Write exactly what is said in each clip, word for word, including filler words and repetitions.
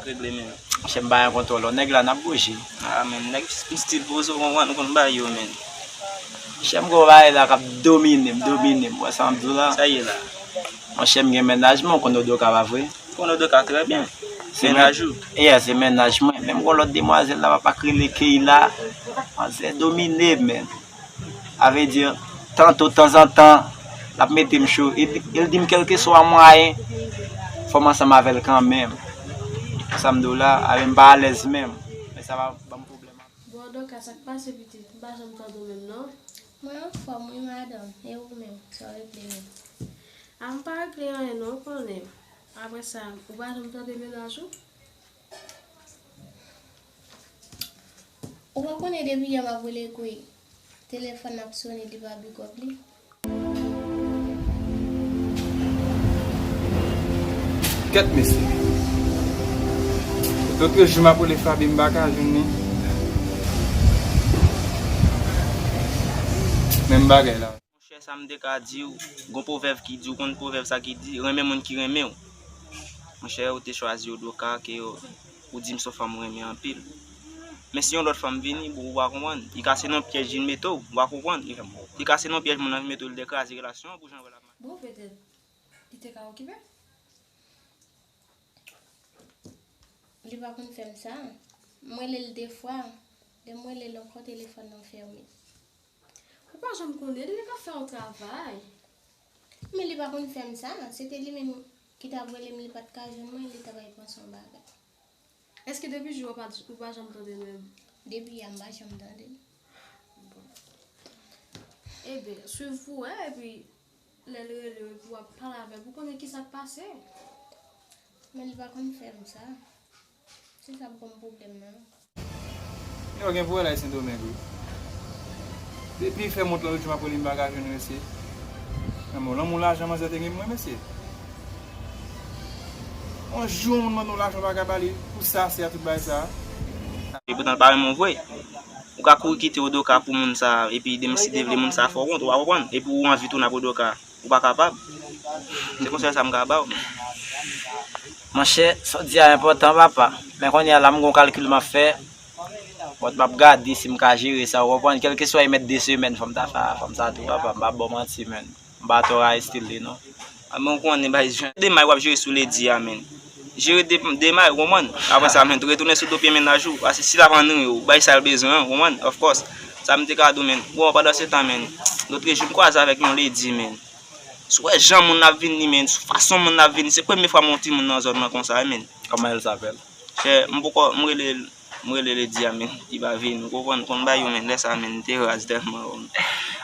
Regle, men. Monchè, m pa gen kontwòl, non. Nèg la, n ap bouje. Ah, men, nèg m stil poze w konprann, ou konn bagay yo, men. Monchè, m gen yon bagay la k ap domine m, domine m. Wè sa m di w la? Sa ye la? Monchè, m gen mennaj mwen, ou konn Odoka, pa vre? M konn Odoka trè byen. Se mennaj ou? Yeah, se mennaj mwen. Men m gen yon lòt demwazèl la, papa, k rele Keyla. Manzè domine m, men. A vle di, tanto, tanzantan, l ap mete m cho. E, e l di m, kèlkeswa mwayen, fò m ansanm avè l kanmenm. Sa m di w la, avè m pa alèz menm. Men sa va ban m pwoblèm. Bon, Dorcas, sa k pase, pitit? M pa janm tande w menm, non. Mwen anfòm, wi, madanm. E ou menm? Sa w regle menm? A, m pa regle anyen, non, ou konnen. Apre sa, ou pa janm tande mennaj ou? Ou pa konnen depi yè m ap rele Kwi, telefòn ap sonnen, li pa big up li. Kèt mesye. Tout jou m ap rele Faby, m pa ka jwenn li. Menm bagay la. Monchè, sa m te ka di w, gon pwovèb ki di, ou konn pwovèb sa ki di, renmen moun ki renmen w. Monchè, ou te chwazi Odoka ke ou di m se yon fanm ou renmen anpil. Men si yon lòt fanm vini, bon, ou pa konprann. Li ka se nan pyèj li mete w, ou pa konprann. Li ka se nan pyèj moun nan vin mete w, li te kraze relasyon an pou jan l wè l ap mache. Bon, petèt, li te ka okipe. Li pa konn fè m sa. M rele l de fwa. Lè m rele l ankò, telefòn nan fèmen. Ou pa janm konnen, li ka fè yon travay. Men li pa konn fè m sa. Se te li menm ki t ap rele m, li pa t ka jwenn mwen, li t ap al panse yon bagay. Èske depi jou a w pa, ou pa janm tande l menm? Depi yè a m pa janm tande l. Bon. Ebyen, swiv pou wè, epi lè l rele w, epi w ap pale avè l pou konnen kisa k pase. Men li pa konn fè m sa. Se sa k ban m pwoblèm nan. Yo gen pou wè la e Sendomeng wi. Depi fè mont lan, lòt jou m ap rele m pa ka jwenn mesye. Lanmou, lanmou lajan manzè te gen pou mwen mesye. Yon jou yon moun mande w lajan w pa ka ba li pou sa, se a tout bagay sa. E poutan l pa renmen w vre. Ou ka kouri kite Odoka pou moun sa, epi demen si Dye vle moun sa fè w wont, ou pa konprann. Epi ou anvi tounen ap Odoka. Ou pa kapab. Se konsèy sa m ka ba w. Monchè, sa w di a enpòtan, papa. Men kounye a la, m gon kalkil m ap fè. But m ap gade si m ka jere sa, ou konprann? Kèlkeswa e mèt de semèn, fò m ta fè, fò m ta tou, papa. M p ap ba w manti, men. M pa twò rayi stil li, non. A, men ou konnen, bay jan. Demay w ap jere sou Lady a, men. Jere de-, demay, ou konprann? Apre sa, men, retounen sou do pye mennaj ou. Paske si l ap annuiye w, bay sa l bezwen an, ou konprann? Of course. Sa m te ka di w, men. Bon, pandan se tan, men. Lòt jou, m kwaze avèk yon Lady, men. Si w wè jan moun nan ap vini, men, sou fason moun nan ap vini, se premye fwa m wè yon timoun nan zòn nan konsa, men. Comment elle s'appelle? Chè, m poko, m rele, m rele Lady a, men, li pa vini. Ou konprann, konn bagay yo, men, lè sa, men, m te raz tèlman.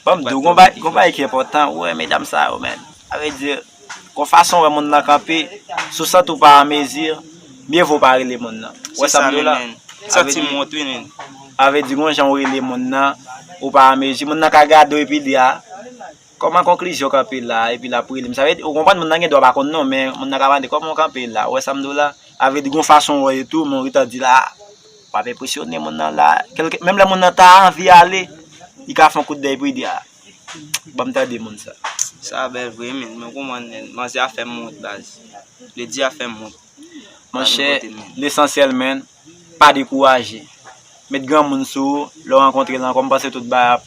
Ban m di w, gon bagay, gon bagay ki enpòtan, ou wè medam sa yo, men. Sa vle di, gon fason w wè moun nan kanpe, si w santi w pa an mezi, mye vo w pa rele moun nan. Ou wè sa m di w la? Santi m wont, wi, men. Sa vle di, gon jan w rele moun nan, ou pa an mezi, moun nan ka gade w epi di, a, kòman konklizyon kanpe la, epi l ap rele m. Sa vle di, ou konprann moun nan gen dwa pa konn non, men moun nan ka mande kòman w kanpe la. Ou wè sa m di w la? Sa vle di gon fason w wè yo tou, men w gentan di la, w ap enpresyone moun nan la. Kèlke, menm lè moun nan ta anvi ale, li ka fè yon kout dèy pou li di, a, ban m tande moun sa. Sa bèl vre, men, men w konprann, men manzè a fè m wont, baz. Lady a fè m wont. Monchè, lesansyèl, men, pa dekouraje. Met granmoun sou ou, lè w rankontre l ankò, m panse tout bagay ap,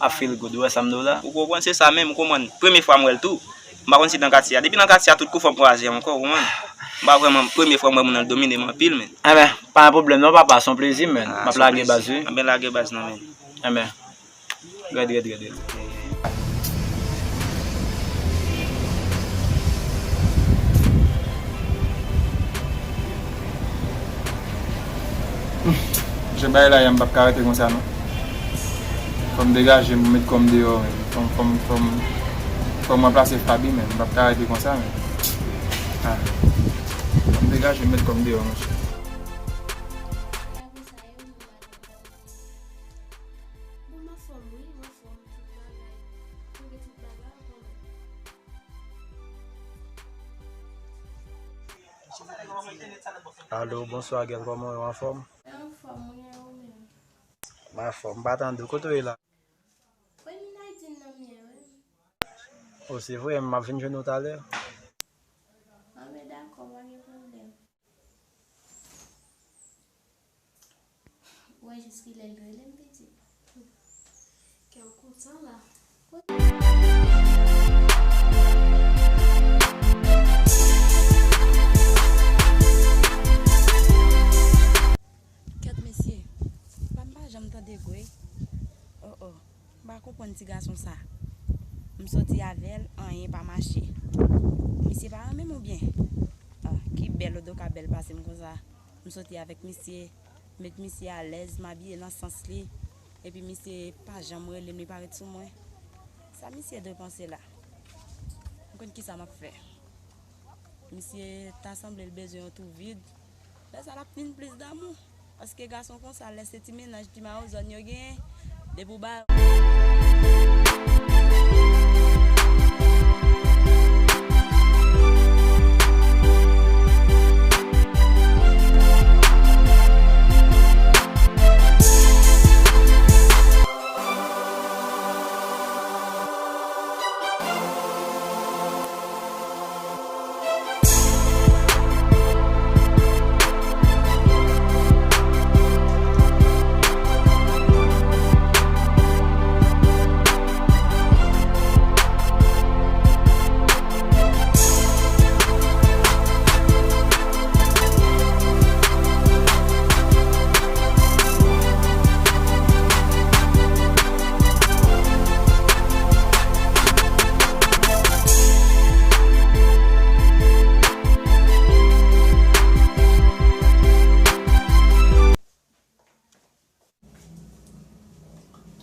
ap feel good. Ou wè sa m di w la? Ou konprann, se sa menm, ou konprann. Premye fwa m wè l tou. M pa konn si nan katye a. Depi nan katye a, tout kou fò m kwaze ankò, ou konprann. M pa vrèman, premye fwa m wè moun nan, l domine m anpil, men. Enben, pa gen pwoblèm non, papa, se yon plezi, men. M ap lage baz, wi. Enben, lage baz nan, men. Enben. Rèd, rèd, rèd, rèd. Jan bagay la ye a, m p ap ka rete konsa non. Fò m degaje m, met kò m deyò, men. Fò m, fò m, fò m, fò m ranplase Faby, men. M p ap ka rete konsa, men. Ah. Fò m degaje m, met kò m deyò, monchè. Bon, m anfòm, wi, m anfòm, tout bagay. Kote tout bagay, ou konnen. Alo, bonswa, gèl, kòman w ye, w anfòm? Anfòm, wi, e ou menm? M anfòm, m pa tande w. Kote w ye la? Wi, m nan Ayiti nan m ye, wi. O, se vre, m ap vin jwenn ou talè. Anben, dakò, pa gen pwoblèm. Jiskilè l rele m pitit. Kè w kontan la. Kèt mesye, pa m pa janm tande gwe. Oh oh, m pa konprann ti gason sa. M soti avè l, anyen pa mache. Misye pa renmen m oubyen? Ah, ki bèl odo ka bèl pase m konsa. M soti avèk misye, met misye alèz, m abiye nan sans li. Epi misye pa janm rele m, li pa ret sou mwen. Sa misye dwe panse la? M konn kisa m ap fè. Misye ta sanble l bezwen yon twou vid. Lè sa l ap vin plis damou. Paske gason konsa, lè se ti mennaj, ti mawozòn yo genyen, depi w ba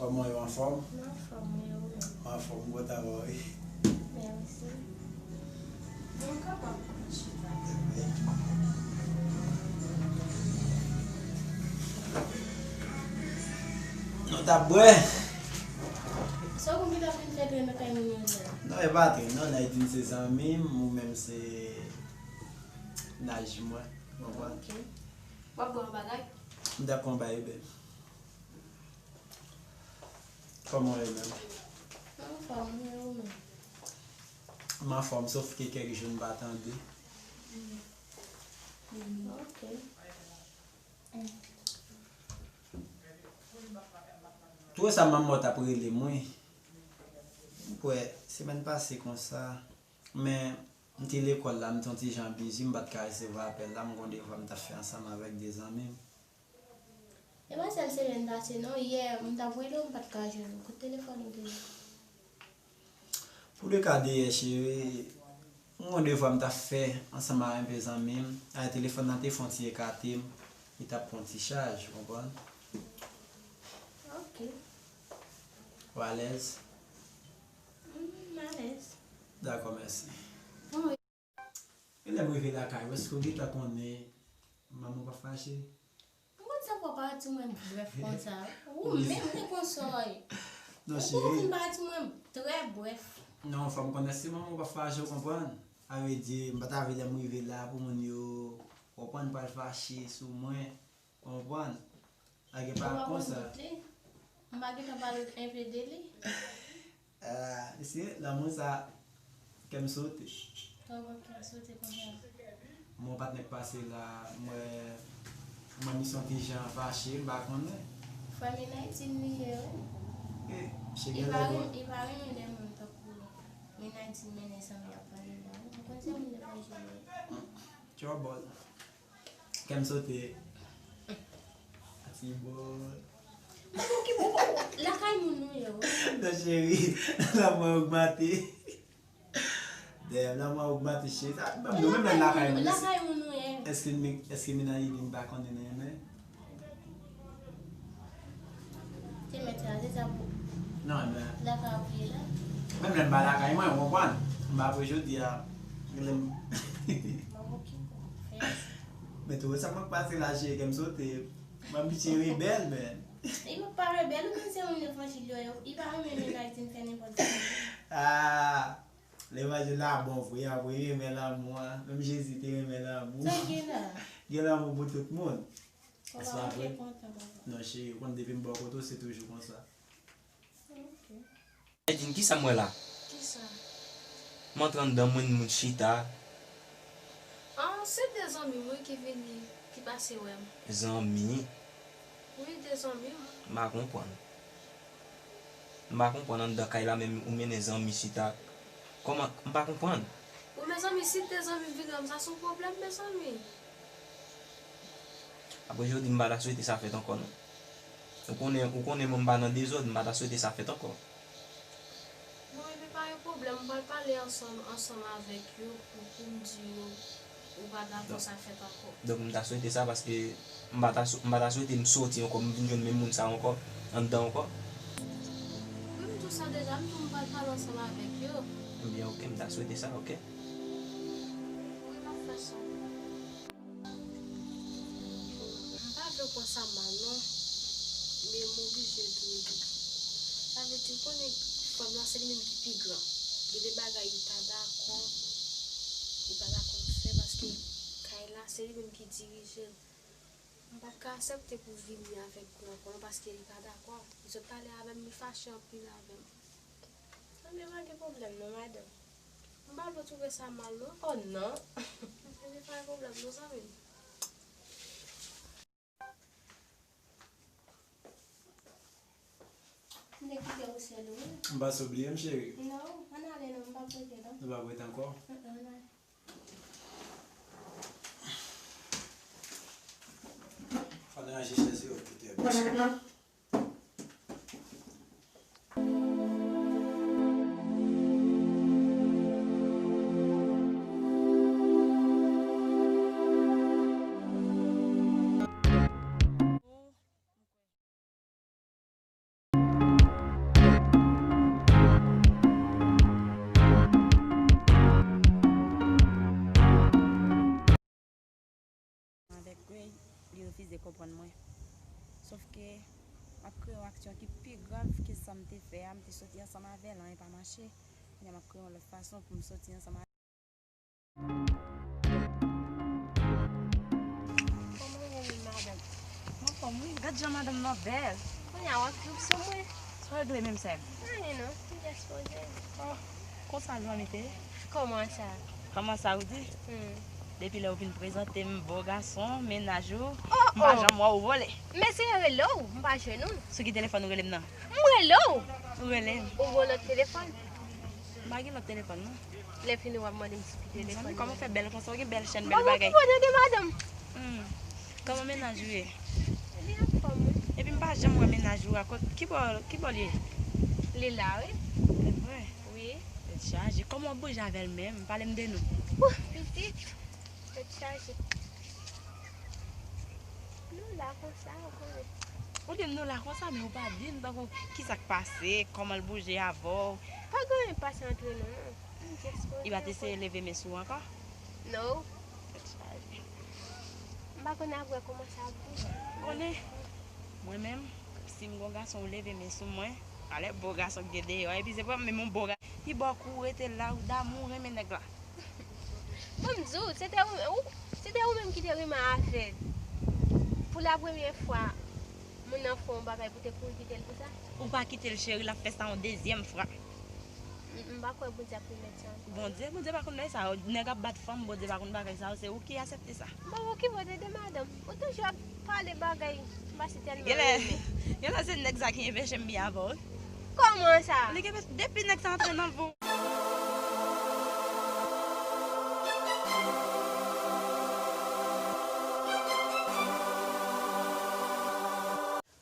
Kòman w ye, w anfòm? M anfòm, wi, ou menm? M anfòm, m kontan wè w, wi. Mèsi. Bon, kapab chita. Nou t ap bwè. Sa w konn ki t ap vin fè trennen kay moun yo la? Non, e pa trennen, non, nèg di m se zanmi m, ou menm se naj mwen, w konprann? Ok. W ap bwè yon bagay? M t ap pran yon bagay, bèl. Kòman w ye menm? M anfòm, e ou menm? M anfòm, sof ke kèk jou m pa tande. Ok. Tou sa manman w t ap rele m, wi. M kwè, semèn pase konsa. Men, m te lekòl la, m te yon ti jan bizi, m pa t ka resevwa apèl la, m gon devwa m t ap fè ansanm avèk de zanmi m. E pa sèl semèn pase non, yè, m t ap rele w, m pa t ka jwenn ou. Kote telefòn ou te ye? Pou le ka de yè, cheri, m gon devwa m t ap fè ansanm ak enpe zanmi m. A, telefòn nan te fè yon ti ekate m, li t ap pran ti chaj, ou konprann? Ok. Ou alèz? Mm, m alèz. Dakò, mèsi. Bon, e lè m rive lakay ou, èske w gentan konnen manman w pa fache? M konn sa fè w parèt sou mwen brèf konsa. Ou menm, ou konsa w ye. Non, cheri. Ou fin parèt sou mwen trè brèf. Non, fò m konnen si manman w pa fache, w konprann? Sa vle di, m pa ta vle lè m rive la pou moun yo konprann pral fache sou mwen. Konprann? Lage pa konsa. Ou pa konn tout li? M pa gentan pale w enpe de li? Ah, mesye, lanmou sa, kè m sote. Kòman kè w sote konsa? Mwen, patnè k pase la, mwen, mwen misyon ti jan fache, m pa konnen. Fanmi Naytin li ye, wi. Eh, cheri, li pa renmen, li pa renmen lè moun tankou Minaytin mennen sa m ap pale la, wi. Ou konn se moun evanjil yo ye. Tchòbòl. Kè m sote. Ti bò. Mwen ki bò lakay moun nou ye, wi. Non, cheri, lanmou an ogmante. Dèyè, lanmou an ogmante, cheri. Sa, menm nou, menm lè lakay moun. Lakay moun nou ye. Èske mi, èske Minaytin pa konnen nan renmen? Te mèt sa, se sa pou. Non, men. Lakay ou ye la. Menm lè m pa lakay mwen, ou konprann? M pa vre jodi a. Lè m. Manman ki fè. Men tou sa mwen pase la, cheri, kè m sote. Mwen piti rebèl, men. Li pa rebèl, ou konn se moun levanjil yo ye. Li pa renmen Minaytin fè nenpòt sa. Ah, levanjil la bon vre, a vre, renmen lanmou a. Menm Jezi te renmen lanmou. Sa gen la? Gen lanmou pou tout moun. Èske pa vre? Non, cheri, ou konn depi m bò kote w, se toujou konsa. Ok. Naytin, kisa m wè la? Kisa? M antre anndan, m wè moun chita. Ah, se de zanmi m, wi, ki vini, ki pase wè m. Zanmi? Wi, de zanmi m. M pa konprann. M pa konprann anndan kay la menm ou mennen zanmi chita. Kòman? M pa konprann. Wi, mezanmi, si de zanmi m vin wè m, sa se yon pwoblèm, mezanmi. Apre jodi, m pa ta swete sa fèt ankò, non. Ou konnen, ou konnen mwen, m pa nan dezòd, m pa ta swete sa fèt ankò. Bon, epi pa gen pwoblèm, m pral pale ansanm, ansanm avèk yo pou, pou m di yo ou pa dakò sa fèt ankò. Donk, m ta swete sa paske m pa ta sou-, m pa ta swete m soti ankò, m vin jwenn menm moun sa ankò, anndan ankò. Wi, m di w sa deja, m di w m pral pale ansanm avèk yo. Ebyen, oke, m ta swete sa, oke. Wi, m ap fè sa. M pa vle w pran sa mal non, men m oblije di w li. Sa vle di, ou konnen fanm lan se li menm ki pi gran. Gen de bagay li pa dakò, li pa dakò fè paske kay la se li menm ki dirije l. M p ap ka aksepte pou vini avèk gwo kò l paske li pa dakò. Li sot pale avè m, li fache anpil avè m. Ebyen, pa gen pwoblèm non, madanm. M pa vle w twouve sa mal non. Oh non. Ebyen, pa gen pwoblèm non, zanmi m. M te kite ou sèl ou wi. M panse w bliye m, cheri. Non, ann ale non, m p ap rete non. Nou p ap rete ankò? Mm, mm, ann ale. Fò n ranje chèz yo, poutèt. Avèk Ray, li refize konprann mwen. Sòf ke m ap kreye yon aksyon ki pi grav ke sa m te fè a. M te soti ansanm avè l, anyen pa mache. Kounye a m ap kreye yon lòt fason pou m soti ansanm avè l. Kòman w ye menm, madanm? M anfòm wi. Gad jan madanm nan bèl. Kounye a w ap jouk sou mwen. Sa w regle menm, sè m? Anyen non, m jis poze. Oh, konsa zanmi te ye? Kòman sa? Kòman sa ou di? Hmm. Depi lè ou vin prezante m bo gason, mennaj ou, oh, m pa oh, janm wè ou vole. Men se rele w, m pa jwenn ou. Sou ki telefòn ou rele m nan? M rele w. Ou rele m? Ou gen lòt telefòn? M pa gen lòt telefòn non. Lè fini w ap mande m sou ki telefòn. Mezanmi, kòman w fè bèl konsa? Ou gen bèl chèn, bèl bagay. Bon, bon, tande madanm. Hmm. Kòman mennaj ou ye? Li anfòm wi. Epi m pa janm wè mennaj ou a. Ki bò, ki bò l ye? Li la wi. Se vre? Wi. Tèt chaje. Kòman w ap bouje avè l menm? Pale m de nou. Ouh, pitit. Tèt chaje. Nou la konsa, ou konnen. Ou di m nou la konsa, men ou pa di m tankou kisa k pase, kòman l bouje avè w. Pa gen anyen k pase antre nou non. M jis poze. Li pa t eseye leve men sou ou ankò? No. Tèt chaje. M pa konn apre kòman sa ap bouje. Konnen, mwen menm, si m gon gason ou leve men sou mwen, alè bo gason k gen deyò, epi se pa menm yon bo gason. Li ba w kou, ou rete la, ou damou, ou renmen nèg la. Bon, m di w, se te ou, ou, se te ou menm ki te renmen avè l. Pou la premyè fwa, moun nan fè yon bagay pou te kouri kite l pou sa. Ou pa kite l, cheri, l ap fè sa yon dezyèm fwa. M, m pa kwè Bondye ap pèmèt sa ankò. Bondye, Bondye pa konn bagay sa yo. Nèg ap bat fanm, Bondye pa konn bagay sa yo. Se ou ki aksepte sa. Bon, okipe w de, de madanm. Ou toujou ap pale bagay m pa si tèlman renmen. Genlè, genlè se nèg sa ki enpeche m byen avè w wi. Kòman sa? Li gen, depi nèg sa antre nan vi w.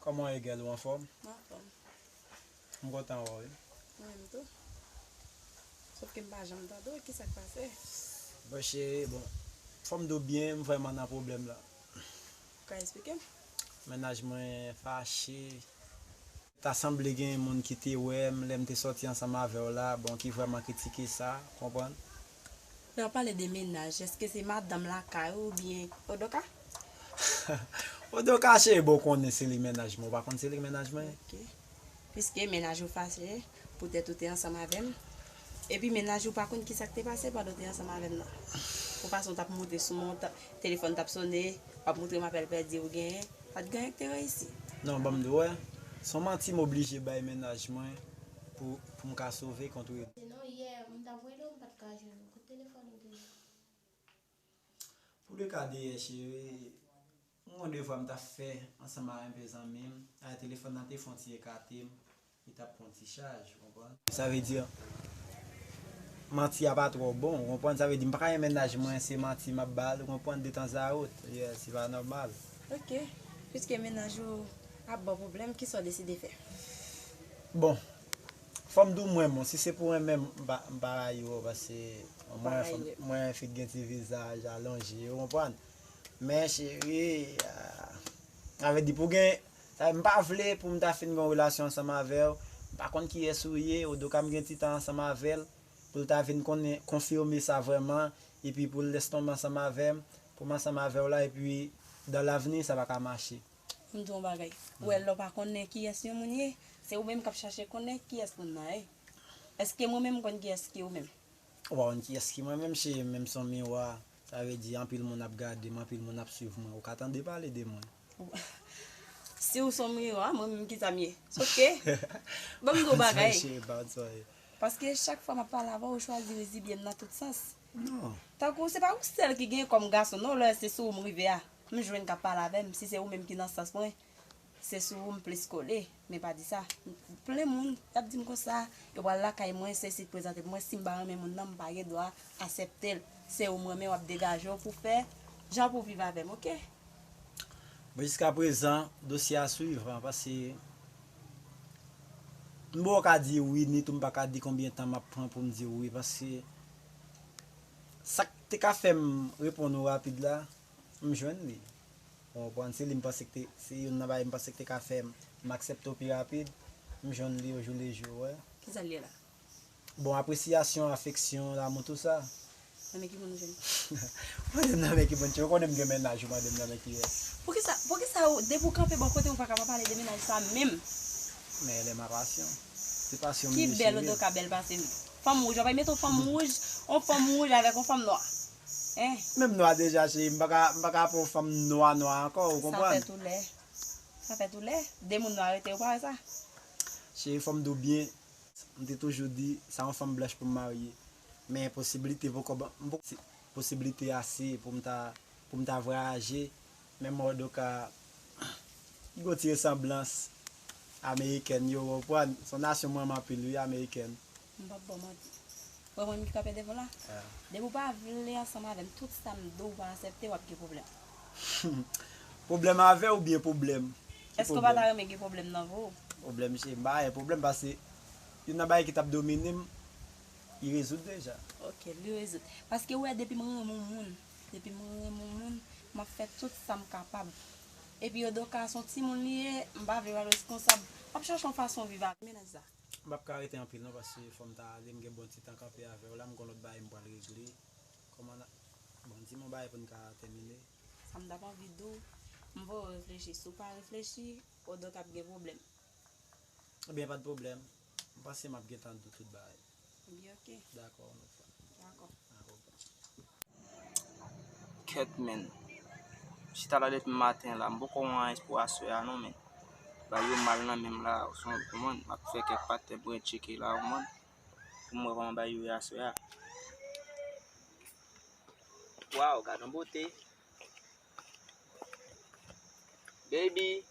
Kòman w ye, gèl, ou anfòm? M anfòm. M kontan wè w wi. Mwen menm tou. Sòf ke m pa janm tande w, kisa k pase? Bon, cheri, bon, fò m di w byen, m vrèman nan pwoblèm la. Ou ka eksplike m? Mennaj mwen fache. Ta sanble gen moun ki te wè m lè m te sòti ansanm avè w la, bon, ki vrèman kritike sa, konprann? Lè w pale de mennaj, èske se madanm lakay ou oubyen Odoka? Odoka, cheri, bon, ou konnen se li mennaj mwen, ou pa konn se li mennaj mwen? Ok. Piske mennaj ou fache poutèt ou te ansanm avè m. Epi mennaj ou pa konn kisa k te pase pandan w te ansanm avè m nan. Pou fason w t ap monte sou mwen, w t ap, telefòn t ap sone, w ap montre m apèl pèdi ou genyen, pa t gen anyen k te reyisi. Non, ban m di w, wè, se yon manti m oblije bay mennaj mwen pou, pou m ka sove kont ou. Non, yè, m t ap rele w, m pa t ka jwenn ou. Kote telefòn ou te ye? Pou de ka deyè, cheri. Devwa m t ap fè ansanm ak enpe zanmi m, a telefòn nan te fè yon ti ekate m, li t ap pran ti chaj, ou konprann? Sa vle di, manti a pa twò bon, ou konprann? Sa vle di, m pa ka gen mennaj mwen, se manti m ap ba l, ou konprann, detanzawot. Yeah, se pa nòmal. Ok, piske mennaj ou ap ba w pwoblèm, kisa w deside fè? Bon, fò m di w mwen, bon, si se pou renmen m, m pa, m pa rayi w, paske mwen, mwen fèk gen ti vizaj alonje, ou konprann? Men cheri, ah, sa vle di pou gen, sa, m pa vle pou m ta fin gen yon relasyon ansanm avè w. M pa konn kiyès ou ye, Odoka m gen ti tan ansanm avè l, pou l ta vin konnen, konfime sa vrèman, epi pou l lès tonbe ansanm avè m, pou m ansanm avè w la, epi dan lavni, sa pa ka mache. M di w yon bagay. Ou wè, lè w pa konnen kiyès yon moun ye, se ou menm k ap chache konnen kiyès moun nan ye. Èske mwen menm m konn kiyès ki ou menm? Ou pa konn kiyès ki mwen menm, cheri, menm se yon miwa. Sa vle di, anpil moun ap gade m, anpil moun ap swiv mwen. Ou ka tande pale de mwen. Si ou se yon miwa, mwen menm ki sa m ye? Sof ke, ban m di w bagay. Sorry, cheri, pa sorry. Paske chak fwa m ap pale avè w, ou chwazi rezibye m nan tout sans. Non. Tankou se pa ou sèl ki gen kòm gason, non, lè se sou ou m rive a. M jwenn k ap pale avè m, si se ou menm ki nan sans mwen, se sou ou m plis kole, men pa di sa. Plen moun, y ap di m konsa, yo pral lakay mwen, sesi prezante pou mwen, si m pa renmen moun nan, m pa gen dwa aksepte l. Se ou m renmen, w ap degaje w pou fè jan pou w viv avè m, oke? Bon, jiskaprezan, dosye a swivan, paske m poko ka di wi, ni tou m pa ka di konbyen tan m ap pran pou m di wi, paske sa k te ka fè m reponn ou rapid la, m jwenn li. Ou konprann? Se li m panse k te, se youn nan bagay m panse k te ka fè m, m aksepte w pi rapid, m jwenn li ojou lejou, wè. Kisa l ye la? Bon, apresyasyon, afeksyon, lanmou, tou sa. Nan men ki moun ou jwenn? Mande m nan men ki moun, ou konnen m gen mennaj, ou mande m nan men kiyès. Poukisa, poukisa ou, depi w kanpe bò kote, ou pa ka pa pale de mennaj sa menm? Men lè m a pasyon. Se pasyon m ye, cheri. Ki bèl, Odoka bèl pase m. Fanm wouj, w ap mete yon fanm wouj, yon fanm wouj avèk yon fanm nwa. Hein? Menm nwa deja, cheri, m pa ka, m pa ka pran yon fanm nwa, nwa ankò, ou konprann? Sa fè tou lè. Sa fè tou lè. De moun nwa rete, ou pa wè sa? Cheri, fò m di w byen, m te toujou di, sa yon fanm blanch pou m marye. Men posiblite poko ban, m poko, posiblite ase pou m ta, pou m ta vwayaje. Men mwen, Odoka, gen yon ti resanblans amerikèn yo, ou konprann? Se yon nasyon mwen renmen anpil, wi, amerikèn. M p ap ba w manti. Wè mwen menm ki kanpe devan w la? Ah. Depi w pa vle ansanm avè m, tout sa m di w pa aksepte, w ap gen pwoblèm. Pwoblèm avè w oubyen pwoblèm? Ki pwoblèm? Èske w pa ta renmen gen pwoblèm nan vi w? Pwoblèm, cheri, m pa gen pwoblèm paske youn nan bagay ki t ap domine m, li rezoud deja. Ok, li rezoud. Paske w wè, depi m renmen yon moun, depi m renmen yon moun, m ap fè tout sa m kapab. Epi Odoka se yon timoun li ye, m pa vle l responsab. M ap chache yon fason viv ak mennaj sa. M p ap ka rete anpil non, paske fò m ta ale, m gen bon ti tan kanpe avè w la, m gon lòt bagay m pral regle. Kòman n a, bon, di m yon bagay pou n ka tèmine. Sa m t ap anvi di w, m voye w reflechi. Si w pa reflechi, Odoka ap gen pwoblèm. Ebyen, pa t pwoblèm. M panse m ap gentan di w tout bagay. Ebyen, ok. Dakò, yon lòt fwa. Dakò. Dakò. Kèt, menn. Chita la depi maten la, m poko wè anyen pou aswè a non, menn. Bagay yo mal nan men m la, ou konprann, m ap fè kèk patnè mwen tcheke la, ou konprann, pou m wè kòman bagay yo ye aswè a. Waw, gad yon bote. Baby.